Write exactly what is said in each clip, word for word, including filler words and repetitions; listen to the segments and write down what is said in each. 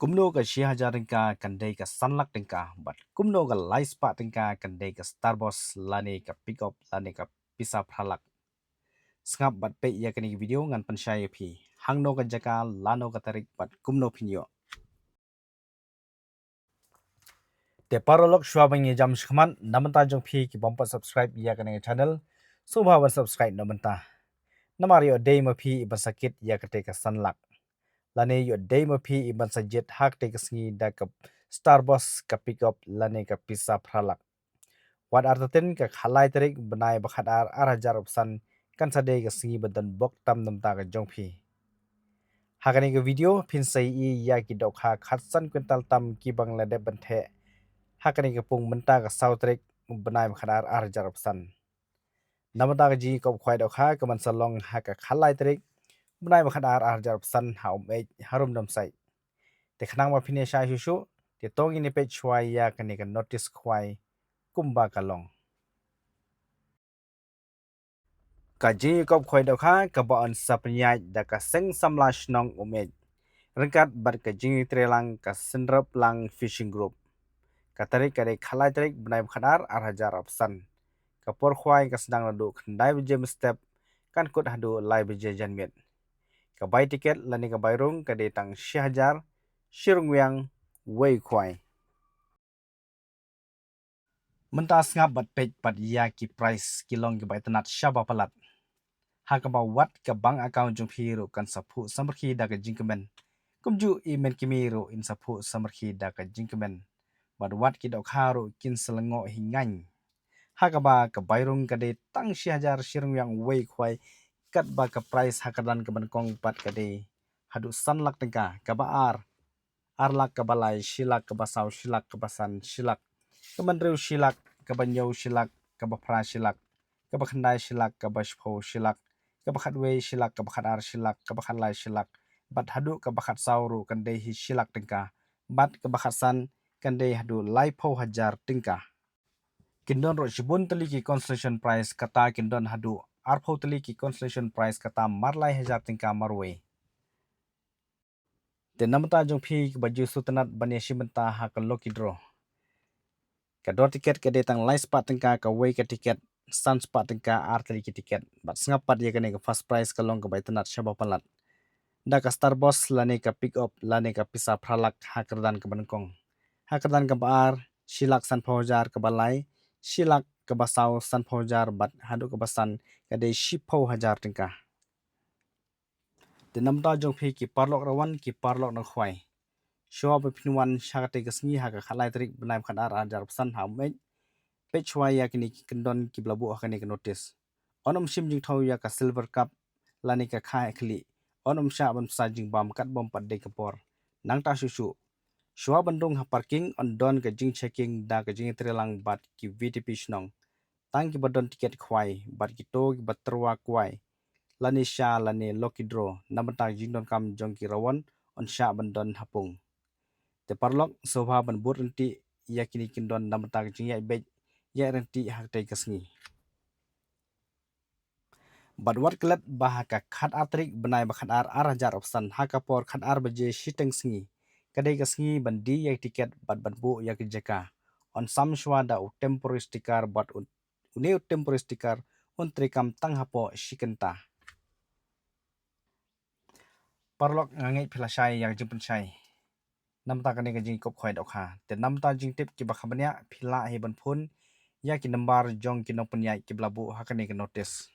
Kumno ka shi hajar tyngka kan dei ka san lak tyngka, bad kumno ka lai spah tyngka kan dei ka Starboss lane ka Pickup lane ka pisa phra lak. Sngap bad peit ïa kane ka video, ngan pynshai ïa phi hangno ka jaka, lano ka tarik bad kumno phin ïoh. Te paralok, shuwa ban ïa jam shakhmat, na bynta jong phi ki bym pat subscribe ïa kane ka channel, sngewbha ban subscribe na bynta. Namar ïoh dei ma phi i ban sa kit ïa kata ka san lak, lane ïoh dei ma phi i ban sa jied ha kata ka sngi da ka Starboss, ka Pickup lane ka pisa phra lak. Wat artatien ka khatlai tarik bnai ba khatar ar hajar arphew san kan sa dei ka sngi ba don bok tam na bynta ka jong phi. Ha kane ka video phin sa ïohi ïa ki dohkha khatsan kwintal tam kiba ngi la dep ban theh ha kane ka pung mynta ka saw tarik bnai ba khatar ar hajar arphew san. Na bynta ka jingïakop khwai dohkha ka ban sa long ha ka khatlai tarik bnai ba khatar ar hajar arphew san ha Umeit, harum Dam Sait. Te khnang ba phin ïa shai shuh shuh, te to ngin ïa peit shuwa ïa kane ka notice khwai kumba ka long. Ka jingïakop khwai dohkha kaba yn sa pynïaid da ka Seng Samla Shnong Umeit, ryngkat bad ka jingïatreilang ka Synraplang Fishing Group. Ka tarik ka dei khatlai tarik bnai ba khatar ar hajar arphew san. Ka por khwai ka sdang naduh khyndai baje mynstep, kan kut haduh lai baje janmiet. Ka bai tiket lane ka bai rung ka dei tang shi hajar shi rung wiang wei khwai. Mynta sngap bad peit pat ïa ki prize ki long kiba itynnad shaba palat. Ha kaba wat ka bank account jong phi ruh kan sa phuh samrkhie da ka jingkmen. Kumjuh i men kmie ruh in sa phuh samrkhie da ka jingkmen. Bad wat ki dohkha ruh kin sa lyngngoh hi ngaiñ. Ha kaba ka bai rung ka dei tang shi hajar shi rung wiang wei khwai, katba ka prize ha ka kyrdan kaba nyngkong pat ka dei haduh san lak tyngka, kaba ar ar lak, kaba lai shi lak, kaba saw shi lak, kaba san shi lak, kaba hynriew shi lak, kaba hynñiew shi lak, kaba phra shi lak, kaba khyndai shi lak, kaba shiphew shi lak, kaba khatwei shi lak, kaba khatar shi lak, kaba khatlai shi lak, bad haduh kaba khatsaw ruh kan dei hi shi lak tyngka, bad kaba khatsan kan dei haduh laiphew hajar tyngka. Kin don ruh shibun tylli ki consolation prize, kata kin don haduh arphew tylli ki consolation prize, kata mar lai hajar tyngka marwei. Te na bynta jong phi kiba ju sngewtynnad ban ïashim bynta ha ka lucky draw, ka dor tiket ka dei tang lai spah tyngka kawei ka tiket, san spah tyngka ar tylli ki tiket. Bad sngap pat ïa kane ka first prize ka long kaba itynnad shaba palat, da ka Starboss lane ka Pickup lane ka pisa phra lak ha ka kyrdan kaba nyngkong. Ha ka kyrdan kaba ar, shi lak sanphew hajar, kaba lai, shi lak, kaba saw sanphew hajar, bad haduh kaba san ka dei shiphew hajar tyngka. Te na bynta jong phi ki paralok rawan, ki paralok nongkhwai, shuwa ba phin wan sha katei ka sngi ha ka khatlai tarik bnai ba khatar ar hajar arphew san ha Umeit, peit shuwa ïa kine ki kyndon kiba la buh ha kane ka notice. Yn ym shim jingthaw ïa ka Silver Cup lane ka kha khlieh. Yn ym shah ban pynsa jingbam katba ym pat dei ka por. Nangta shuh shuh, shuwa ban rung ha parking yn don ka jingchecking da ka jingïatreilang bad ki VTP shnong. Tang kiba don tiket khwai bad kito kiba tyrwa khwai lane sha lane lucky draw na bynta ka jingdonkam jong ki rawan yn shah ban don ha pung. Te paralok, sngewbha ban bud ryntih ïa kine ki kyndon na bynta ka jingïaid beit ïaid ryntih ha katei ka sngi. Bad wat klet ba ha ka khatar tarik bnai ba khatar ar hajar arphew san ha ka por khatar baje shiteng sngi ka dei ka sngi ban die ïa ki tiket bad ban buh ïa ki jaka. Yn sam shuwa da u temporary sticker bad u, une u temporary sticker un treikam tang hapoh shi kynta. Paralok, nga ngeit phi la shai ïa ka jingpynshai na bynta kane ka jingïakop khwai dohkha. Te na bynta jingtip kiba kham bniah phi lah hi ban phone ïa ki number jong ki nongpynïaid kiba la buh ha kane ka notice.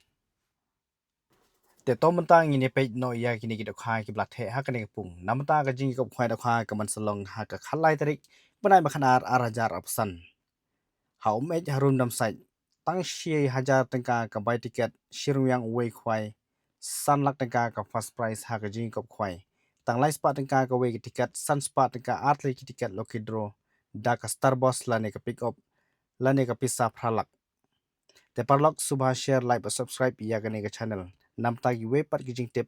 Te to mynta ngin ïa peit noh ïa kine ki dohkha kiba la theh ha kane ka pung. Na bynta ka jingïakop khwai dohkha ka ban sa long ha ka khatlai tarik bnai ba khatar ar hajar arphew san. Ha Umeit, harum Dam Sait, tang shi hajar tyngka ka bai tiket, shi rung wiang wei khwai, san lak tyngka ka first prize ha ka jingïakop khwai. Tang lai spah tyngka kawei ka tiket, san spah tyngka ar tylli ki tiket lucky draw da ka Starboss lane ka Pickup lane ka pisa phra lak. Te paralok, sngewbha share, like bad subscribe ïa kane ka channel. Na bynta kiwei pat ki jingtip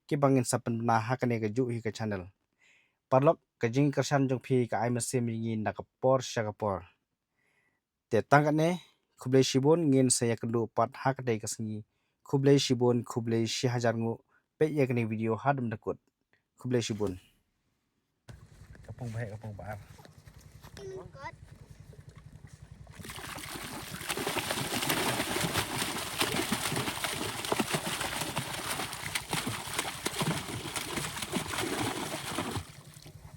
kiba ngin sa pynbna ha kane kajuh hi ka channel. Paralok, ka jingkyrshan jong phi ka ai mynsiem ïa ngi na ka por sha ka por. Te tang katne, khublei shibun, ngin sa ïakynduh pat ha katei ka sngi. Khublei shibun, khublei shi hajar nguh, peit ïa kane ka video haduh mynta kut. Khublei shibun. Ka Pung ba heh, ka pung ba ar.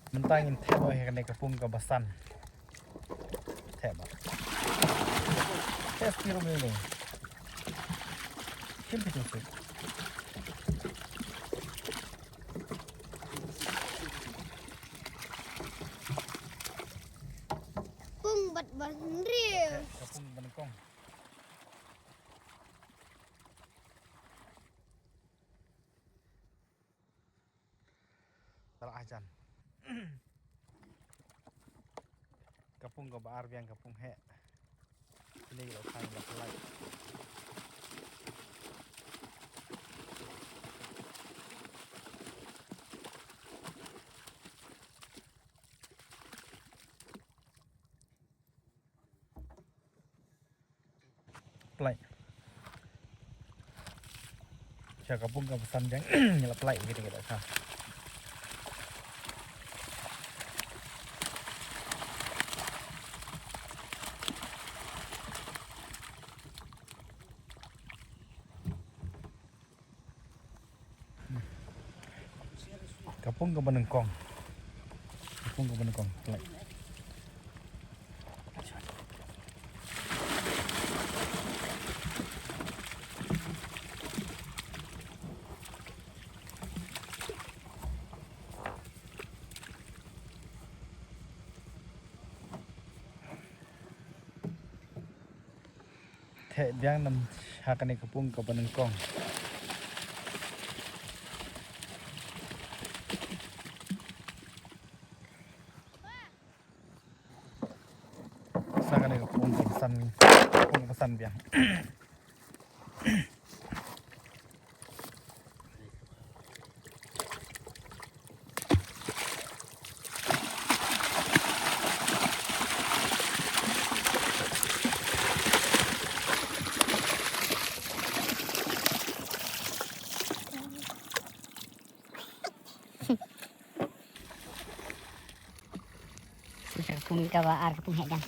Mynta ngin thep ïa kane ka pung kaba san. Thep ba. Thep siti ruh mynne. Shim phi tu suk. Pung bad ba hynriew. Ka pung ba nyngkong. Ka la ah jan. Ka pung kaba ar biang ka pung heh. Kine ki la khang la khlaiñ. Pynlait. Sha ka pung kaba san biang ngi la pynlait ïa kine ki dohkha. Ka pung kaba nyngkong. Ka pung kaba nyngkong. Pynlait. Thep biang nam ha kane ka pung kaba nyngkong. Sa kane ka pung kaba san, pung kaba san biang. Ka pung kaba ar ka pung heh jan.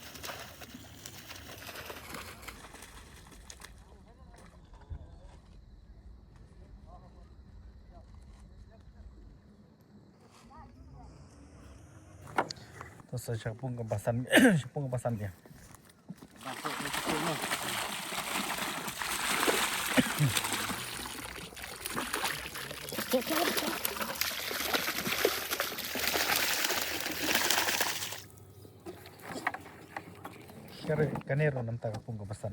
To sa sha ka pung kaba san, sha ka pung kaba san biang. Kane ruh namar ka pung kaba san.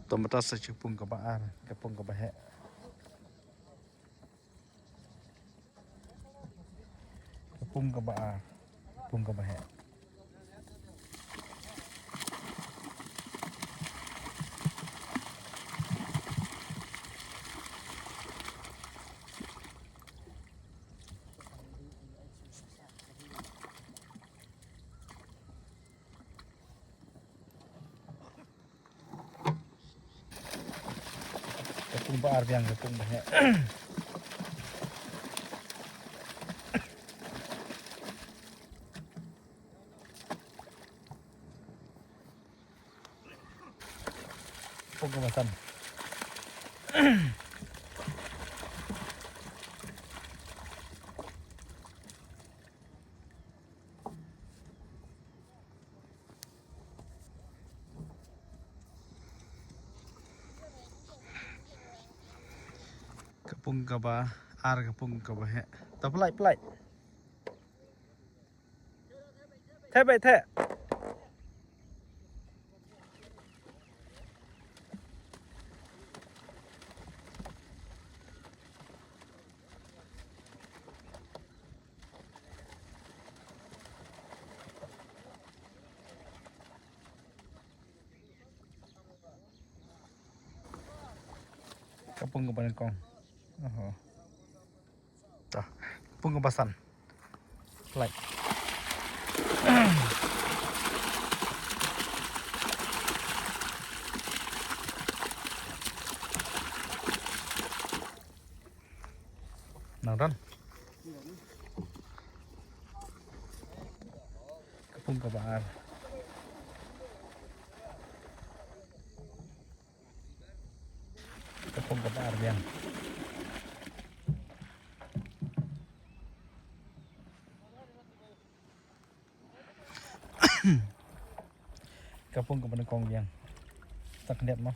To mynta sa sha ka pung kaba ar, ka pung kaba heh. Ka pung kaba ar, ka pung kaba heh. Ka pung ba ar biang, ka pung ba heh. Pung kaba san. Ka pung kaba ar, ka pung kaba heh. To pynlait, pynlait. Thep beit, thep. Ka pung kaba nyngkong. Oho. Ta, ka pung kaba san. Lai. Nang don. Ka pung kaba ar. Ka pung kaba ar biang. Ka pung kaba nyngkong biang. Tak net mo.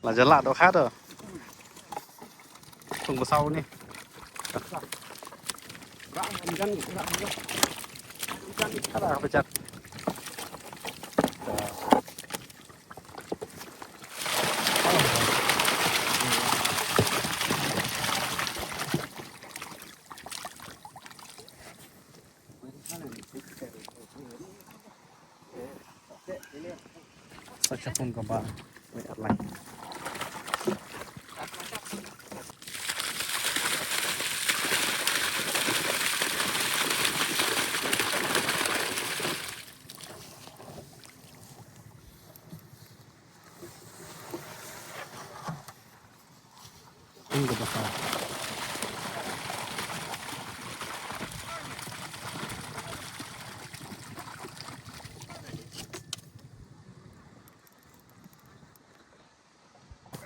La jala do kha do. Tung ko sau ni. Kha da ka pechat. Sa ka pung kaba wei ar lai. Pung kaba saw.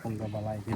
Pung kaba lai phi.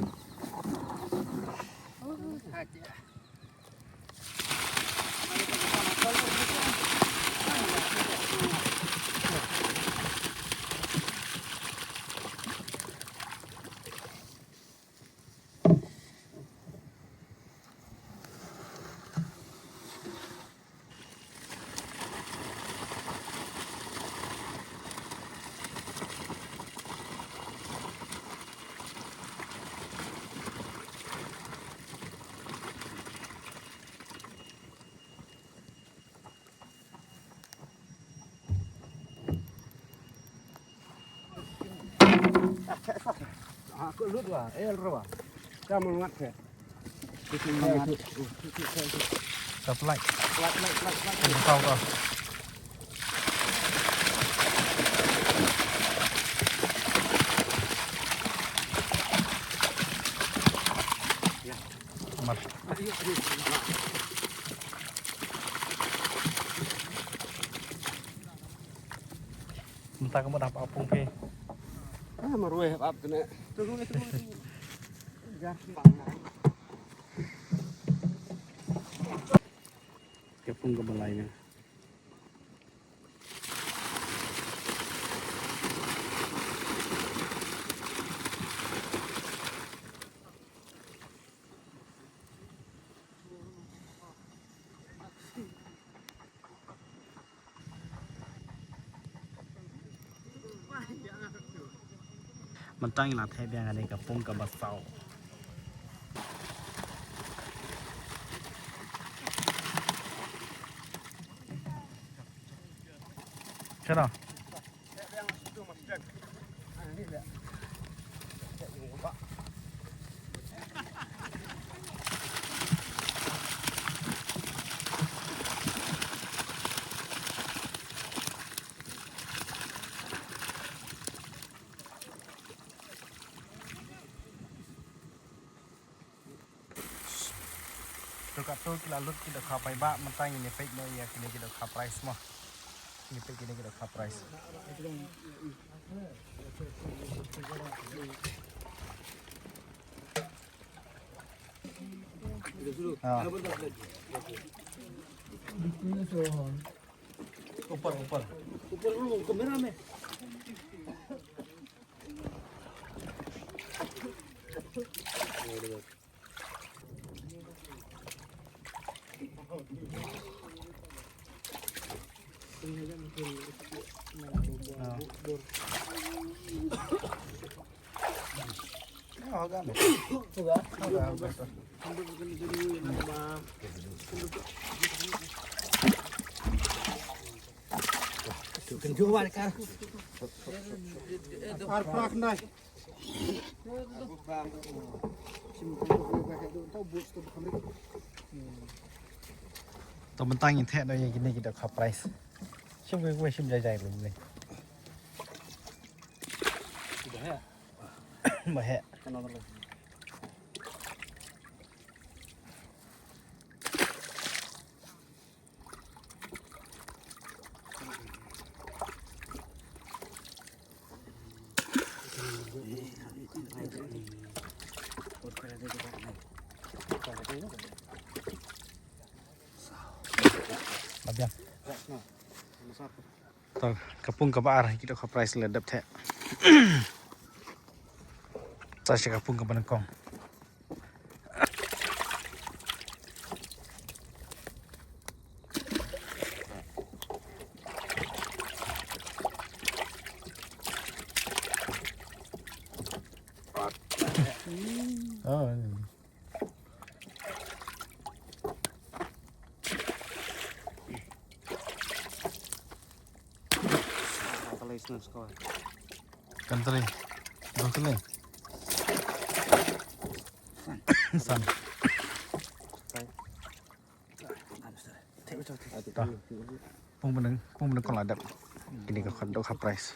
Ka plai. Plai, plai, plai, plai. Ka plai. Mar. Mynta ka mut hap ap pung phi. Ah, marwei hap ap kane. Ka pung kaba lai ne. Mynta ngi la thep biang ïa kane ka pung kaba saw. Shano? To katto ki la lut ki dohkha paidbah, mynta ngin ïa peit noh ïa kine ki dohkha prize mo. Ngin ïa peit kine ki dohkha prize. Ah. Upar, upar. Upar dulu, kamera mein. Ah. Ah, hoga mein. Hoga? Hoga, hoga. To mynta ngin theh noh ïa kine ki dohkha prize. Shim kawei kawei, shim jai jai lum ne. Ba heh. Ba biang. To, ka pung kaba ar, ki dohkha prize la dep theh. Sa sha ka pung kaba nyngkong. Oh. Kan tali. Dua kali. San. Pung bneng, pung bneng kong la dep. Kine ki dohkha prize.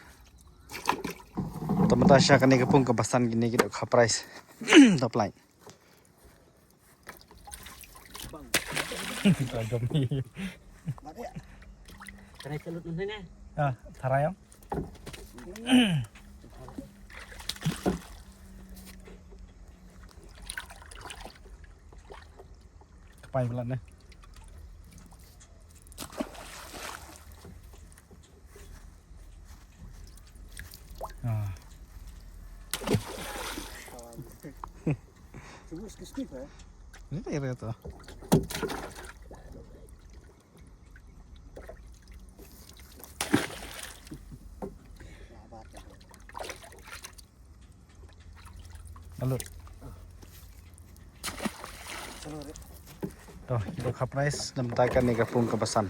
To mynta sha kane ka pung kaba san, kine ki dohkha prize. Top line. Ah, tharai ong. Ka pai blat ne. Ah. Ni tak kira tu. Lalu. To, ki dohkha prize, namta kane ka pung kaba san.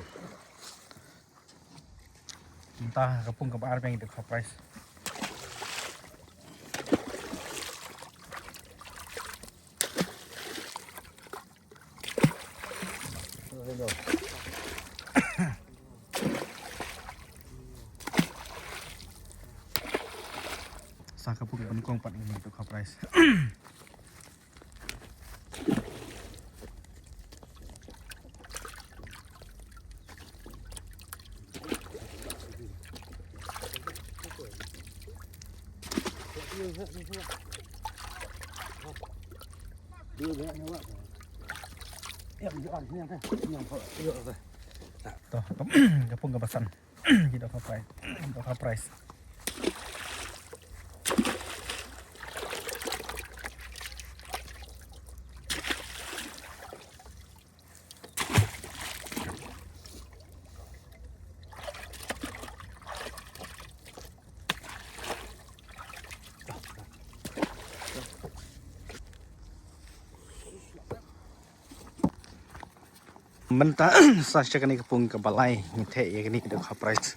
Namta ka pung kaba ar biang ki dohkha prize. Sa ka pung kaba nyngkong pat, ine ki dohkha prize. To, ka pung kaba san. Ki dohkha prize. Dohkha prize. Mynta sa sha kane ka pung kaba lai, ngi theh ïa kane ka dohkha prize.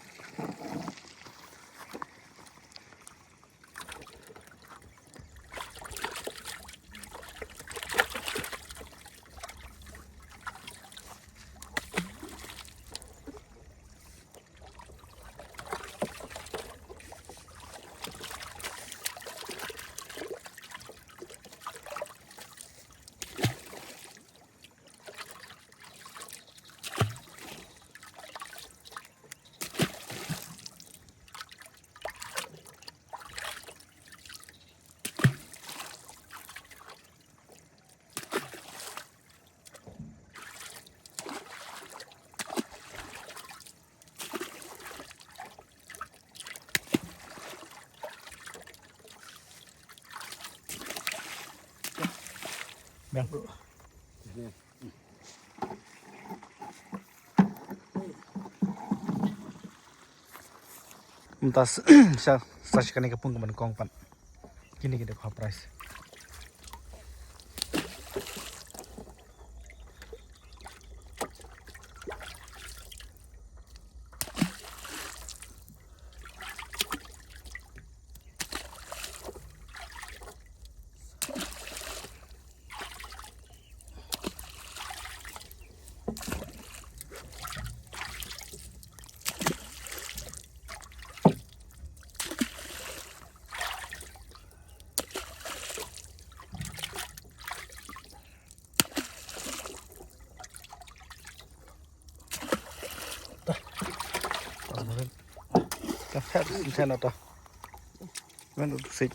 Biang. Mynta sa, sa sha kane ka pung kaba nyngkong pat. Kine ki dohkha prize. Ta. Ta, ta, ta, ta, ta. Men tu sik.